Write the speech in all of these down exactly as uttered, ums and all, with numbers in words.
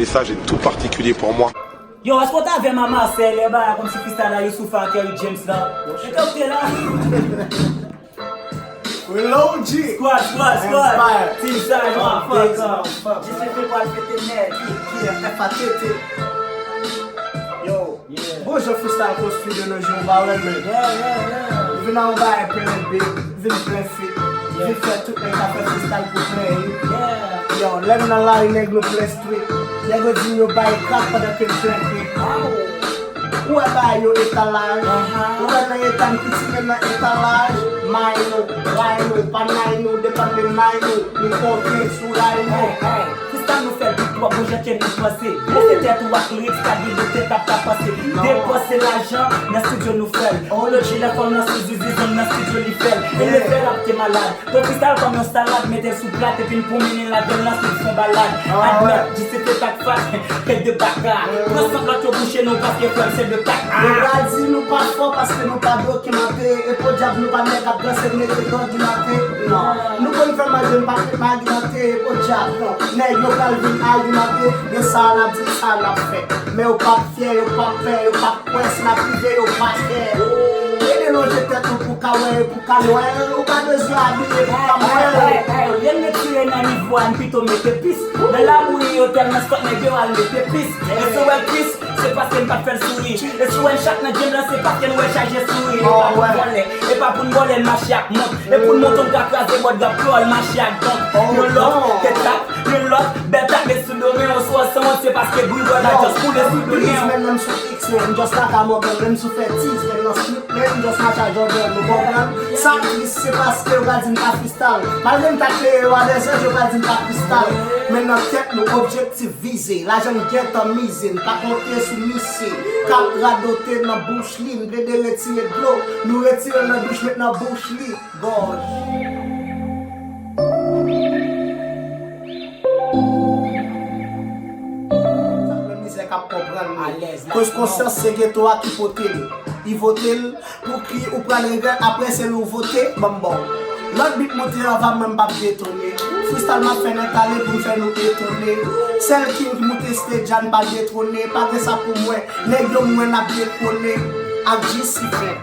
Message est tout particulier pour moi. Yo, èske w t avè m a Marseille lè bagay kòmsi freestyle la Youssoupha ak Kerry James la? Èske w te la? Reloaded. Squad, squad, squad. Empire. Team Saj, motherfucker. J C P pral fete nèt. Ki F A T T. Yo. Bon jan freestyle konstwi de nos jours, ou pa wè l menm. Yeah, yeah, yeah. Vin a yon bagay plen big, vin plen fit. Vin fè tout nèg ka fè freestyle pou plen hit. Yeah. Yo, lè m nan lari nèg nou plen street. Nèg yo di m yo bay krak pandan ke m plen hit. Ou wè bagay yo etalaj. Ou wè nan eta m piti men nan etalaj. May nou, ray nou, pa nay nou, depann de nay nou. Nou konte sou ray nou. Hey, hey. Freestyle nou fè bit twò bon jan ke nou panse. Blese tèt ou ak lyrics ka gen doktè k ap ka panse. Depanse lajan nan studio nou fè l. Ology lè fòm nan sou zizi zòn nan studio li fè l. E le fè l ap te malad. Pran freestyle kòm yon salad, mete l sou plat epi n pwonmennen ladan l ansuit fè yon balad. Admèt, J C P tak fat, tèt de baka. Pran sant lòt yo bouche nou paske frè m se de kaka. Yo pral di nou pa fò paske nou pa dokimante. E podyab nou pa nèg ap danse mete dògimante. Non. Nou konn fè manje m pa fè m agimante. E podyab non. Nèg yo pral vin agimante de sa n ap di sa n ap fè. Men yo p ap fyè, yo p ap pè, yo p ap kwè si n ap rive yo pa kè. Ede lonje tèt ou pou ka wè e pou ka nwè l. Ou pa bezwen abiye pou ka mwè l. Hey, hey, hey, olye n retire nan nivo a, n pito mete pis. Nan labouyi yo tèlman swèt nèg yo al mete pis. E si w wè Chris, se paske n pa t fè l souri. E si w wè n chak nan game lan, se paske n wè chaje souri. E pa pou n vòlè, e pa pou n vòlè n mache ak mont. E pou n monte n ka kraze bòd gap kreyòl mache ak dont. Yon lòt, te tap, yon lòt, bèl tap met sou do men, oswa san wont, se paske bri bòd la just koule sou do men. Please, men m sou X, men m just like a Morgan, men m sou fè tiz, men nan street, men m just mache a Jordan, nou konprann? Sa tris, se paske yo pral di m pa freestyle. Malgre m ta kreye yo a dèzè, yo pral di m pa freestyle. Men nan tèt nou, objektif vize, lajan m gentan mize, n pa konte sou misye. K ap radote nan bouch li, m plede retire dlo, nou retire l nan douch, met nan bouch li. Gòj. Sa menm mizè k ap konprann li. Koz konsyans se geto a ki pote l. Li vote l pou ki ou pral regrèt apre se li w vote, ban m ba w. Lòt bit moute anvan mwen m p ap detone. Freestyle m ap fè nèt ale pou m fè nou etone. Sèl king ki moute stage a n pa detwone. Pa gen sa pou mwen. Nèg yo mwen n ap detwone. Ak jis si fen.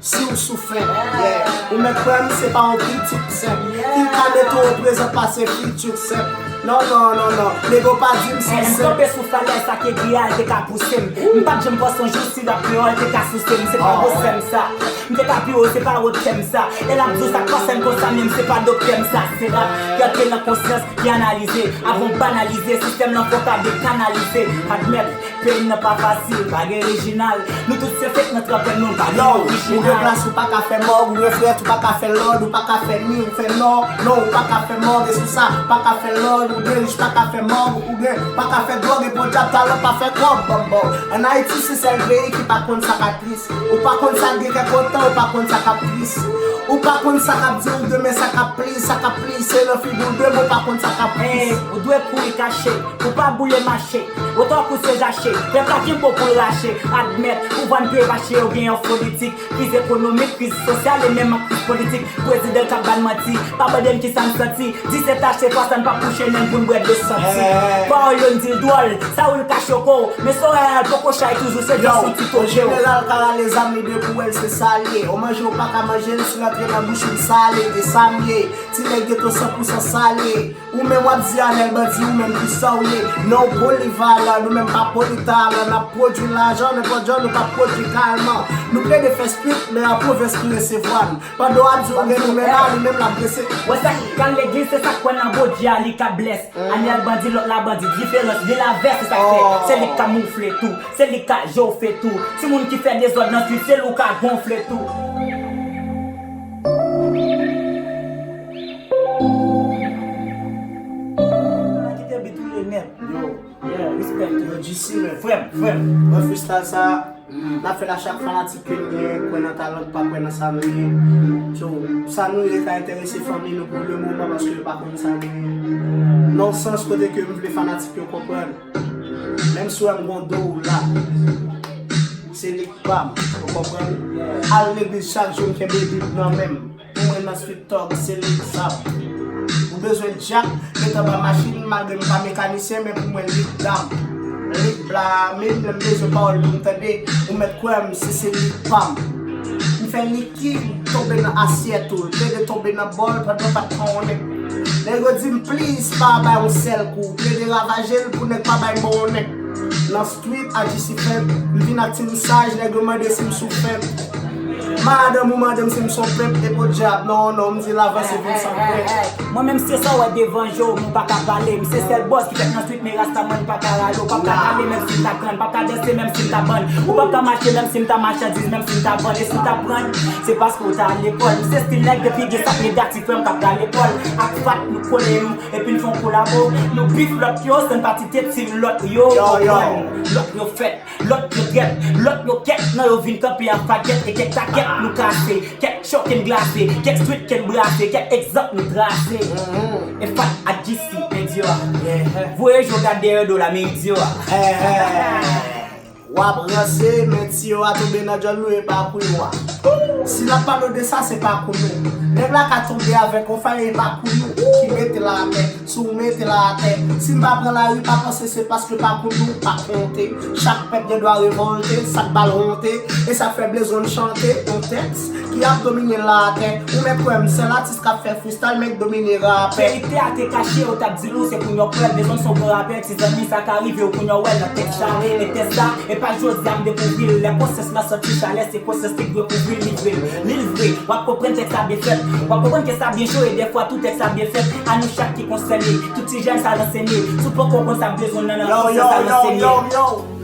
Si w sou fen, yeah. Ou mèt kwè m se pa yon kritik senp. Ki ka mete w prezan pase fitik senp. Non, non, non, non. Nèg yo pa di m si senp. M kanpe sou falèz sa ke griyay te ka pouse m. M pa t janm panse yon jou sirap kreyòl te ka souse m. Se pa gwo sèm sa. M te ka pi wo, se pa wo tèm sa. E l ap di w sa k pase m konsa menm, se pa doktè m sa. Se rap ki antre nan konsyans, ki analize. Avan w banalize, sistèm lan fò w ka dekanalize. Admèt, peyi m nan pa fasil, pa gen rejinal. Nou tout se fake nan tranpè nou, pa gen orijinal. Ou gen plas, ou pa ka fè mòg, ou gen frèt, ou pa ka fè lòd, ou pa ka fè mi, ou fè nò. Non, ou pa ka fè mòg, e sou sa, pa ka fè lòd, ou gen rich, pa ka fè mòg, ou gen, pa ka fè dwòg, e podyab talan pa fè kòb, bòbò. Ann Ayiti, se sèl peyi ki pa konn sa k ap tris. Ou pa konn sa k gen kè kontan, ou pa konn sa k ap tris. Ou pa konn sa k ap di w demen, sa k ap plis, sa k ap plis, se nan figi w demen, ou pa konn sa k ap plis. Ou dwe kouri kache, pou pa boule mache. Wotè w kou se zache, pèp la gen po pou l rache. Admèt, pouvwa n pye vache yo gen yon politik. Kriz ekonomik, kriz sosyal e menm kriz politik. Prezidan k ap ba n manti, pa mande n kisa n santi. Disèt H se fwa sa n p ap kouche menm pou n bwè dlo santi. Pawòl yo n di l dwòl, sa ou l ka choke w. Men soray al poko chay toujou se dlo santi toke w. Jeneral ka rale zam li de pou wè l se sa l ye. Ou manje ou pa ka manje l si l antre nan bouch ou l sale. E sa m ye, ti nèg geto san pou san sale. Ou menm w ap di Anèl bandi, ou menm kisa w ye? Non w polivalan, nou menm pa politalan, n ap pwodui lajan, nenpòt jan nou p ap pwodui kalman. Nou plede fè street, men an pwovens ki resevwa n. Pandan w ap di w gen nou men la, li menm l ap drese. Wè sa k al legliz, se sa k kwè nan Bondye a, li ka blès. Anèl bandi, lòt la bandi, diferans li l avè, se sa k fè. Se li k ka moufle tou, se li k ka jofe tou. Timoun ki fè dezòd nan street, se li w ka gonfle tou. Kite bit ou ye nèt. Yo, yeah, respect. Yo, G C, man. Frè m, frè m. Mwen freestyle sa, n ap fè l a chak fanatik ke n gen, kwè nan talan, pa kwè nan sa nou ye. So, sa nou ye ka enterese fanmi nou pou le moman, paske yo pa konn sa nou ye. Nan yon sans kote ke m vle fanatik yo konprann. Menm si w wè m gon do w la, se li k pa m, ou konprann? Al legliz chak jou, m kenbe Bib nan men m. Pou mwen nan street talk, se li k zam. Ou bezwen djak, met anba machin, malgre m pa mekanisyen, men pou mwen li k dam. Lik bla, menm lè m bezwen pawòl pou m tande, ou mèt kwè m, si se lik pa m. M fè lik ki tonbe nan asyèt ou, l plede tonbe nan bòl pandan w pa t konnen. Nèg yo di m, please, pa bay yon sèl kou, plede ravaje l pou nèg pa bay monnen. Nan street, a G C fèt, m vin ak ti mesaj, nèg yo mande si m sou fèt. Madanm ou mande m si m son pèp, e podyab, non, non, m di l avanse vin san krent. Mwen menm se sa w wè devan je w, m pa ka pale. M se sèl bòs ki fèt nan street, men rasta mwen m pa ka rale. Ou p ap ka pale menm si m ta grann, p ap ka danse menm si m ta bann. Ou p ap ka mache menm si m ta machandiz, menm si m ta vann. E si w ta pran, se paske w ta lekòl. M se stil nèg depi gen sak negatif, frè m k ap rale pòl. Ak fat, nou kole nou, epi n fè yon kolabo. Nou bif lòt yo, san pati tèt si lòt yo konprann. Lòt yo fèt. Lòt yo trèt, lòt yo kèt, nan yo vin kanpe an fagèt, e kèk takèt nou kase, kèk chòk n glase, kèk street n brase, kèk egzanp nou trase. E fat ak G C, men Dieu a. Voye je w gade dèyè do la, men Dieu a. W ap ranse, men tiyo a tonbe nan djòl nou, e pa kou yo a. Si n ap pale de sa, se pa kou nou. Nèg la ka tonbe avèk yon fay, e pa kou nou ki mete l atè. Si w mete l atè, si m pa pran lari, pa panse se paske pa kou nou pa konte. Chak pèp gen dwa revòlte, sa k ba l wonte, e sa k fè blezon chante yon tèks ki ap domine l atè. Ou mèt kwè m, sèl atis k ap fè freestyle, men k domine rapè. Verite a te kache, yo t ap di l ou se kounye w kwè l, bezwen se yon bon rapè, ti zanmi sa ka rive w kounye w wè l nan tèks sa. E tèks sa, e pa jodi a m dekouvri l, lè konsyans lan sòti chalè, se konsyans ki dwe kouvri l, livre l. Li l vre, w ap konprann tèks sa byen fèt, w ap konprann ke sa byen cho, e dèfwa tou tèks sa byen fèt. A nou chak ki konsène, tout ti jèn sa ransenye. Si w poko konn sa bezwen nan nan konsyans sa ransenye.